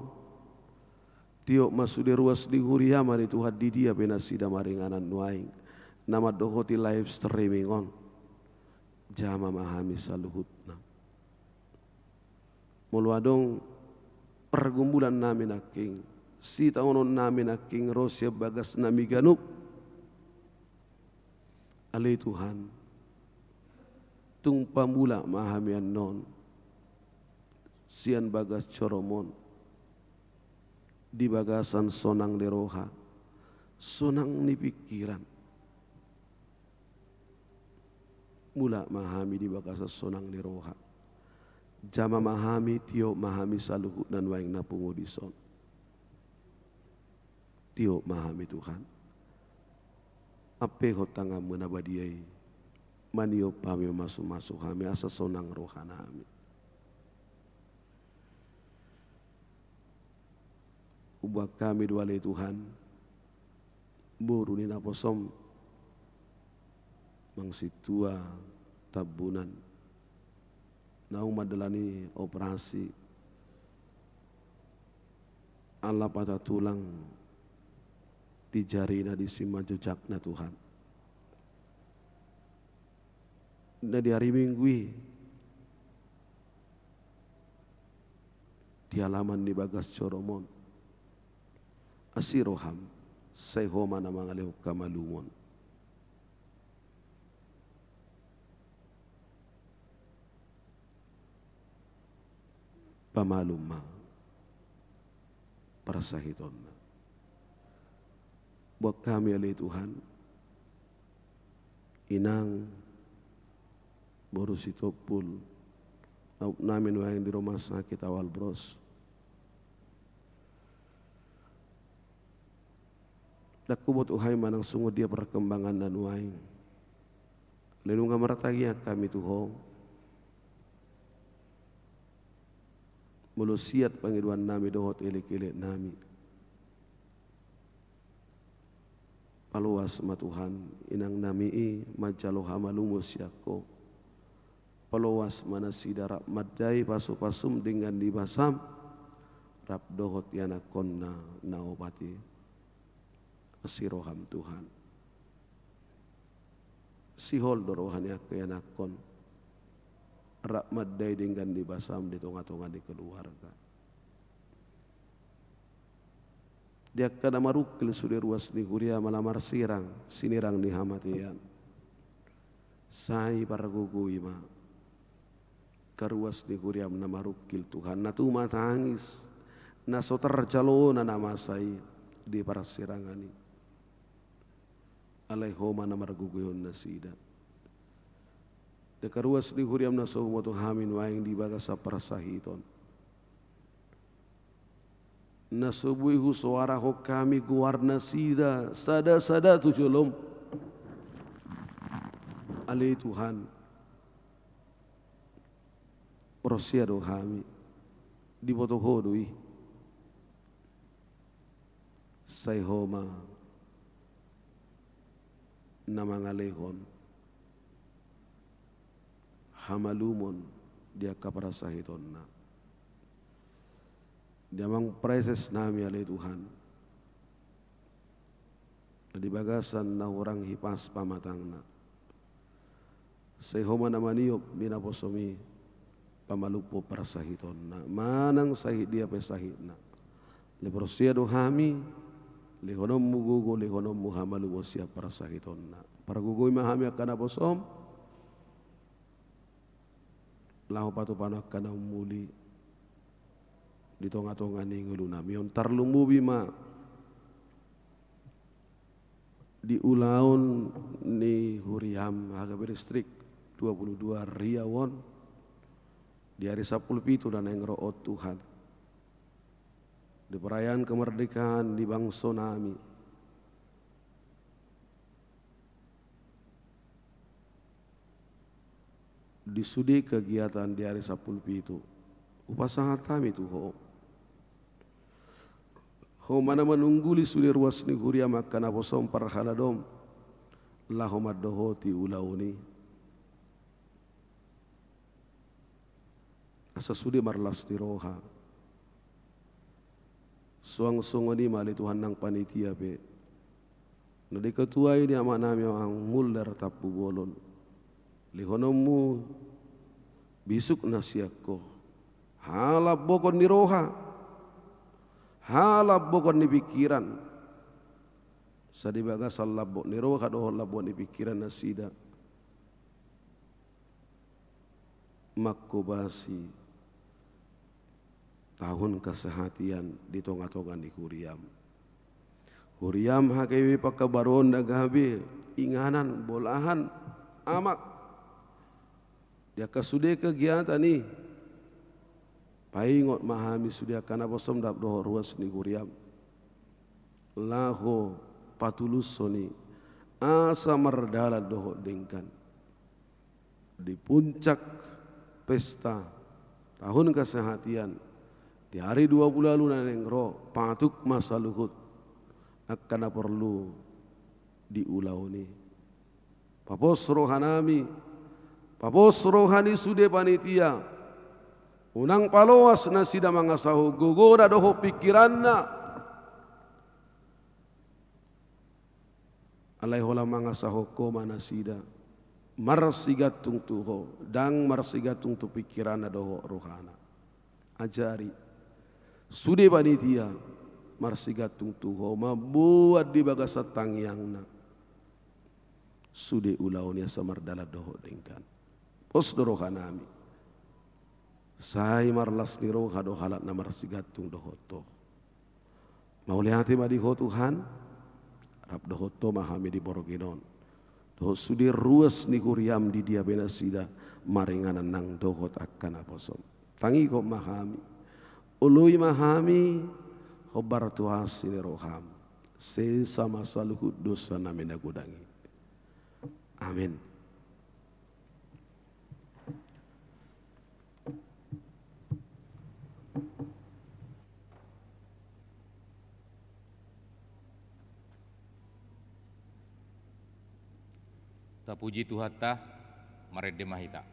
Tiop ma sude ruas ni huria ma di Tuhan di dia pe nasida maringanan nuaeng na mandohoti live streaming on. Jama ma hami saluhutna. Molo adong pargumbulan nami nangkin, sitaonon nami nangkin ro sian bagas nami ganup. Ale Tuhan, tung pamulak ma hami annon sian bagas joroM on di bagasan sonang ni roha, sonang ni pingkiran. Mulak ma hami di bagasan sonang ni roha. Jama ma hami, tiop ma hami saluhutna nuaeng na pungu dison. Tiop ma hami Tuhan. Ampehon tanganMu na badia i maniop hami, mamasu-masu hami asa sonang rohanami. Huboan hami do ale Tuhan, boru ni naposom, amang sintua Tambunan, naung mandalani operasi ala patah tulang di jarina, disi ma jojakna Tuhan. Na di ari Minggu i di halaman ni bagas jorom on, asi roham, sai Ho ma na mangalehon hamalumon. Pamalum ma parsahitonna. Boan hami ale Tuhan, inang, boru Sitompul, naupnami nuaeng di rumah sakit Awal Bros. Ndang huboto hami manang songon dia perkembanganna nuaeng. Alai nunga martangiang hami tu Ho, molo siat pangidoannami dohot elek-eleknami, paloas ma Tuhan inangnami i manjalo hamalumon sian Ho. Paloas ma nasida rap mandai pasu-pasum denggan ni basam, rap dohot ianakhonna na opat i. Asi roham Tuhan. Sihol do roha ni angka ianakhon rap mandai denggan ni basam di tonga-tonga ni keluarga. Di angka na marungkil sude ruas ni huriam ala marsirang sinirang ni hamatean, sai pargogoi ma angka ruas ni huriam na marungkil Tuhan, na tumatangis, na so tarjalo na masa i di parsirangan i. Alai Ho ma na margogoihon nasida. Di angka ruas ni huriam na so huboto hami nuaeng di bagasan parsahiton, na so boi husoarahon hami goar nasida sada-sada tu jolom. Ale Tuhan, porsea do hami, diboto Ho do i. Sai Ho ma na mangalehon hamalumon di angka parsahitonna. Di amang praeses nami ale Tuhan, na di bagasan na hurang hipas pamatangna, sai Ho ma na maniop di naposom i, pamalumhon parsahitonna manang sahit dia pe sahitna. Alai porsea do hami, lehononmu gogo, lehononmu hamalumon sian parsahitonna. Pargogoi ma hami angka naposom, laho patupahon angka na umuli di tonga-tonga ni ngolunami on, tarlumobi ma di ulaon ni huriam H K P Distrik dua puluh dua Riau on, di ari sampulu pitu na naeng ro on Tuhan, di perayaan kemerdekaan ni bangsonami. Di sude kegiatan di ari sampulu pitu, hupasahat hami tu Ho. Ho ma na manungguli sude ruas ni huriam angka naposom parhaladom, laho mandohoti ulaon i. Asa sude marlas ni roha. Suang songon i ma ale Tuhan nang panitia pe, na dikatuai ni amanami amang Mulder Tampubolon, lehononmu bisuk na sian Ho, halambokon ni roha, halambokon ni pingkiran. Sai di bagasan lambok ni roha dohot lambok ni pingkiran nasida, manghobasi tahun kesehatian di tonga-tonga ni huriam. Huriam H K B Pangkabaruon na gabe inganan, bolahan, amak. Di angka sude kegiatan i, paingot ma hami sude angka naposom dohot ruas ni huriam, laho patulushon i asa mardalan dohot denggan. Di puncak pesta tahun kesehatian, di ari dua pulu ualu na naeng ro, patuk ma saluhut angka na porlu di ulaon i. Papos rohanami, papos roha ni sude panitia, unang paloas nasida mangasahon gogona dohot pingkiranna. Alai holan mangasahon Ho ma nasida marsigantung tu Ho, ndang marsigantung tu pingkiranna dohot rohana. Ajari sude panitia marsigantung tu Ho, mamboan di bagasan tangiangna sude ulaon i asa mardalan dohot denggan. Pos do rohanami. Sai marlas ni roha do halak na marsigantung dohot Ho. Mauliate ma di Ho Tuhan, rap dohot Ho ma hami di borngin on. Dohot sude ruas ni huriaM di dia pe nasida maringanan nang dohot angka naposom. Tangihon ma hami, oloi ma hami, hombar tu asi ni rohaM. Sesa ma saluhut dosanami na godang i. Amen. Tapuji Tuhanta, marende ma hita.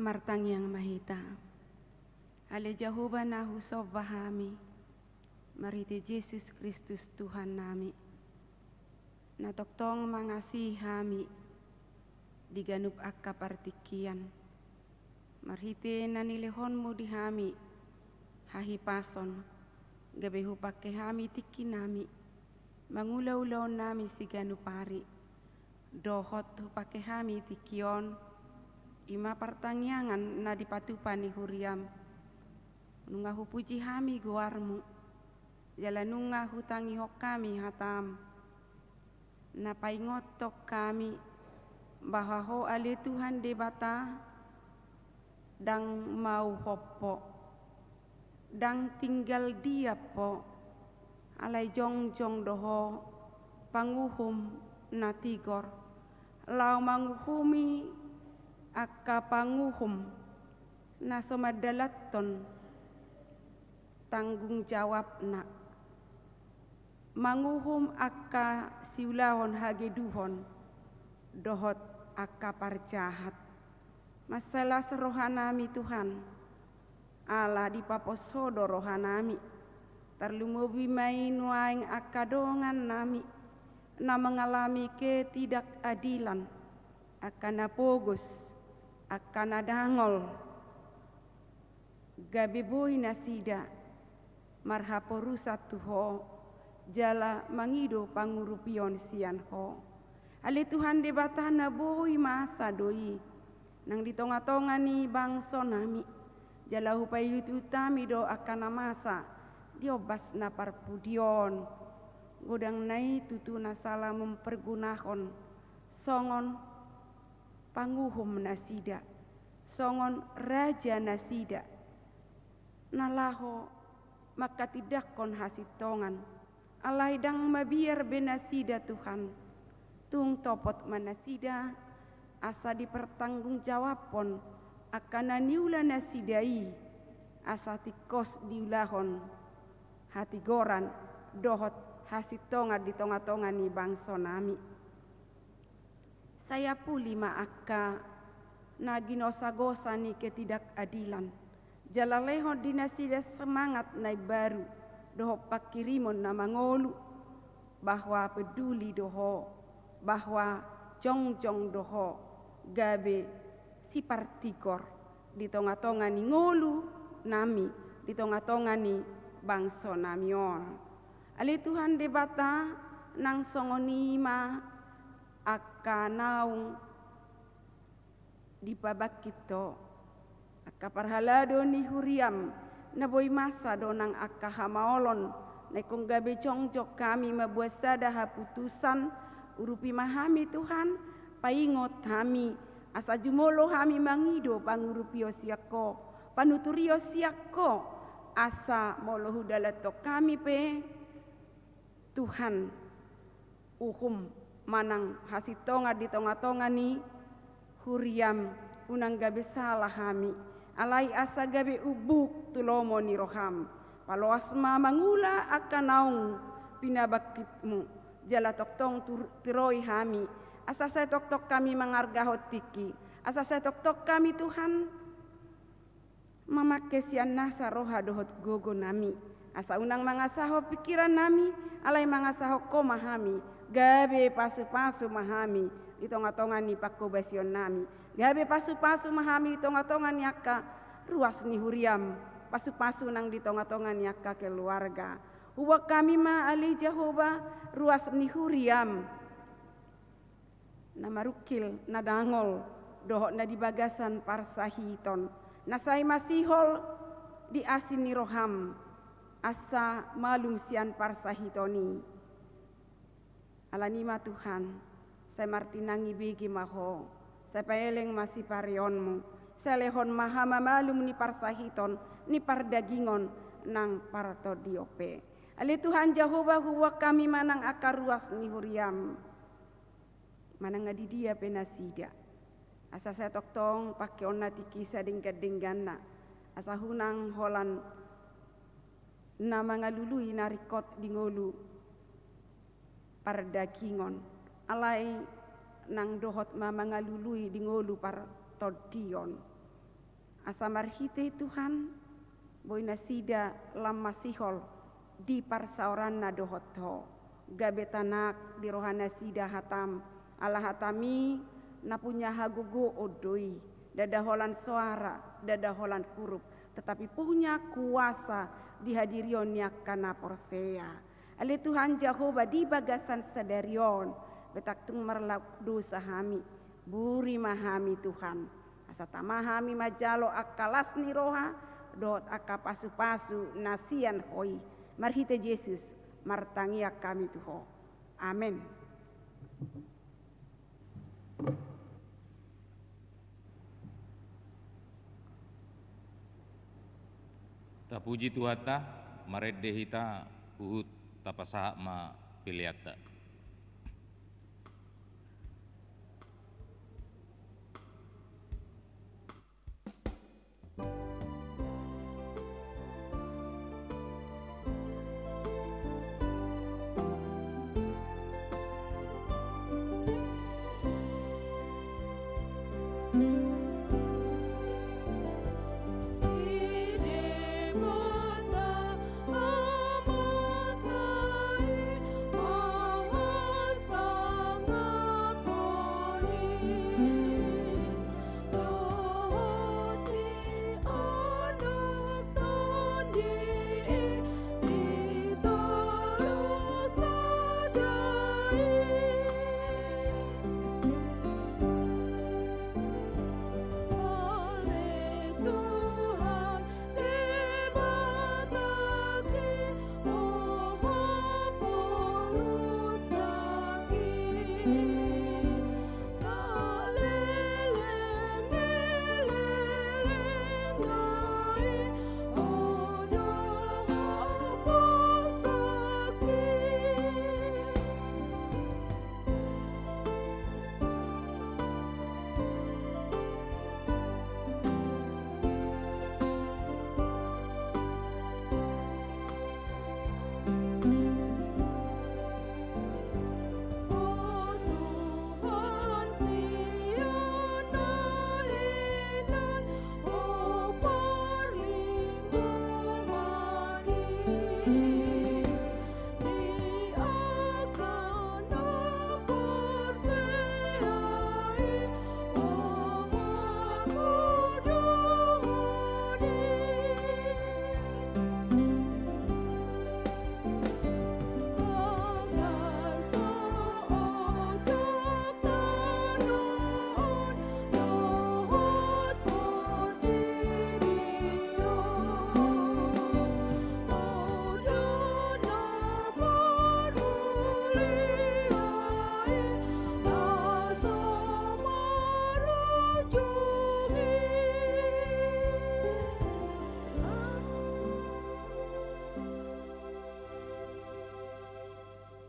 Martangiang ma hita. Ale Jahowa na husomba hami, marhite Jesus Kristus Tuhannami, na tongtong mangasihi hami di ganup angka partingkian, marhite na nilehonmu di hami hahipason, gabe hupangke hami tingkinami, mangula ulaonnami siganup ari, dohot hupangke hami tingki on, i ma partangiangan na dipatupa ni huriam. Nunga hupuji hami goarmu, jala nunga hutangihon hami hatam, na paingothon hami, bahwa Ho ale Tuhan Debata, ndang mauhop Ho, ndang tinggal diam Ho, alai jongjong do Ho panguhum na tigor, laho manguhumi angka panguhum na so mandalanhon tanggung jawabna, manguhum angka siulahon hageduhon dohot angka parjahat. Mansai las rohanami Tuhan, ala dipapos Ho do rohanami, tarlumobi ma i nuaeng angka dongannami na mangalami ketidakadilan, angka na pogos, angka na dangol, gabe boi nasida marhaporusan tu Ho, jala mangido pangurupion sian Ho. Ale Tuhan Debata, na boi masa do i nang di tongatonga ni bangsonami, jala hupaihutihut hami do angka na masa di ombas na parpudi on. Godangna i tutu na sala mempergunahon songon panguhum nasida, songon raja nasida, na laho manghatindanghon hasintongan. Alai ndang mabiar be nasida, Tuhan. Tung topot ma nasida, asa dipertanggungjawabhon angka na niula nasida i, asa tingkos diulahon hatigoran dohot hasintongan di tonga-tonga ni bangso nami. Sai apuli ma angka na ginosa-gosa ni ketidakadilan, jala lehon di nasida semangat na imbaru dohot panghirimon na mangolu, bahwa peduli do Ho, bahwa jongjong do Ho, gabe sipartigor di tonga-tonga ni ngolu nami, di tonga-tonga ni bangso nami on. Ale Tuhan Debata, nang songon i ma angka naung dipabangkit Ho, angka parhalado ni huriaM, na boi masa do nang angka hamaolon, na ingkon gabe jongjong hami mamboan sada haputusan. Urupi ma hami Tuhan, paingot hami, asa jumolo hami mangido pangurupion sian Ho, panuturion sian Ho, asa molo hudalanhon hami pe, Tuhan, uhum manang hasintongan di tonga-tonga ni huriaM, unang gabe sala hami, alai asa gabe umbuk tu lomo ni rohaM. Paloas ma mangula angka naung pinabangkitMu, jala tongtong tur-, tiroi hami, asa sai tongtong hami mangargahon tingki, asa sai tongtong hami, Tuhan, mamangke sian nasa roha dohot gogo nami, asa unang mangasahon pingkiran nami, alai mangasahon Ho ma hami, gabe pasu-pasu ma hami di tonga-tonga ni panghobasion nami, gabe pasu-pasu ma hami di tonga-tonga ni angka ruas ni huriaM, pasu-pasu nang di tonga-tonga ni angka keluarga. Huboan hami ma, ale Jahowa, ruas ni huriaM, na marungkil, na dangol, dohot na di bagasan parsahiton, na sai masihol di asi ni rohaM, asa malum sian parsahiton i. Alani i ma Tuhan, sai martinangi bege ma Ho, sai paeleng ma sipareonMu, sai lehon ma hamamalum ni parsahiton, ni pardagingon nang partondion pe. Ale Tuhan Jahowa, huboan hami ma nang angka ruas ni huriaM, manang na di dia pe nasida, asa sai tongtong pangkeonna tingki sadenggan-dengganna, asa unang holan na mangalului na ringkot di ngolu pardagingon, alai nang dohot ma mangalului di ngolu partondion. Asa marhite i Tuhan, boi nasida lam masihol di parsaoranna dohot Ho, gabe tanang di roha nasida hataM, ala hataMi na punya hagogoon do i, ndada holan soara, ndada holan huruf, tetapi punya kuasa di hadirion ni angka na porsea. Ale Tuhan Jahowa, di bagasan sadari on, betak tung marlaok dosa hami, buri ma hami Tuhan, asa tama hami manjalo angka las ni roha, dohot angka pasu-pasu na sian Ho i. Marhite Jesus, martangiang hami tu Ho. Amen. Tapuji Tuhanta, marende hita huhut tapasahat ma peleanta.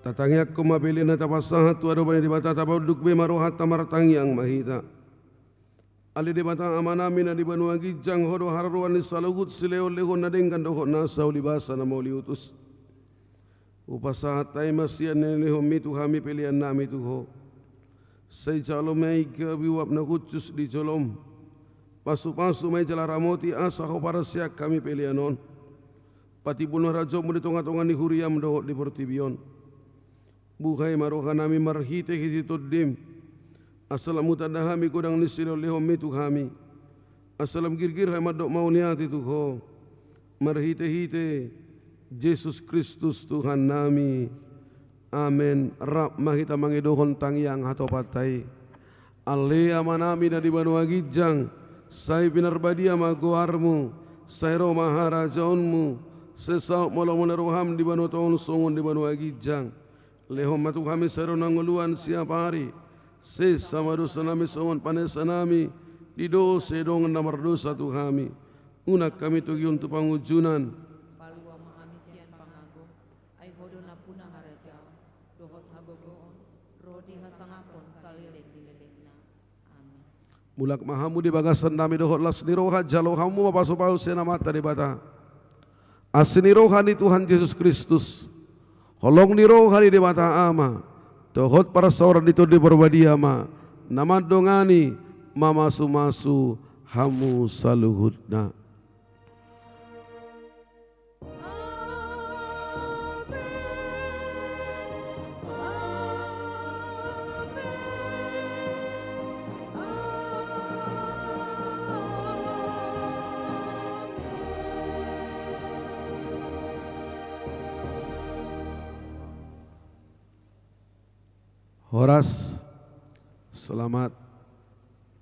Tatangiangkon ma pelean na tapasahat tu adopan ni Debata, tapaunduk be ma rohanta, martangiang ma hita. Ale Debata Amanami na di banua ginjang, Ho do haroroan ni saluhut silehonlehon na denggan dohot nasa ulibasa na mauliutus. Hupasahat hami ma sian na nilehonMi tu hami peleannami tu Ho. Sai jalo ma i gabe uap na hushus di joloM. Pasupasu ma i jala ramoti asa Ho parsiak hami pelean on. Patimbulhon harajaonMu di tongatonga ni huriaM dohot di portibi on. Buhai ma rohanami marhitehite TondiM, asa lam hutanda hami godang ni silehonlehonMi tu hami, asa lam girgir hami mandok mauliate tu Ho, marhitehite Jesus Kristus Tuhannami. Amen. Rap ma hita mangidohon tangiang hatopanta i. Ale Amanami na di banua ginjang, sai pinarbadia ma goarMu, sai ro ma harajaonMu, sai saut ma lomo ni rohaM di banua tonga on songon di banua ginjang. Lehon ma tu hami sadari on hangoluan siapari. Sesa ma dosanami songon panesanami di dosa ni dongan na mardosa tu hami. Unang hami togihon tu pangunjunan. Palua ma hami sian pangago. Ai Ho do nampuna harajaon dohot hagogoon, ro di hasangapon saleleng ni lelengna. Amen. Mulak ma hamu di bagasannami dohot las ni roha, jalo hamu ma pasupasu sian Amanta Debata. Asi ni roha ni Tuhan Jesus Kristus, holong ni roha ni Debata Ama, dohot parsaoran ni Tondi Parbadia ma na mandongani, mamasumasu hamu saluhutna. Horas, selamat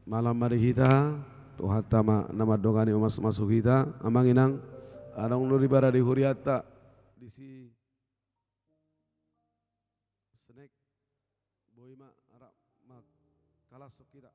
malam ma di hita. Tuhanta ma na mandongani, mamasumasu hita. Amang inang, adong do di bara di hurianta disi snack, boi ma rap mangkalashon hita.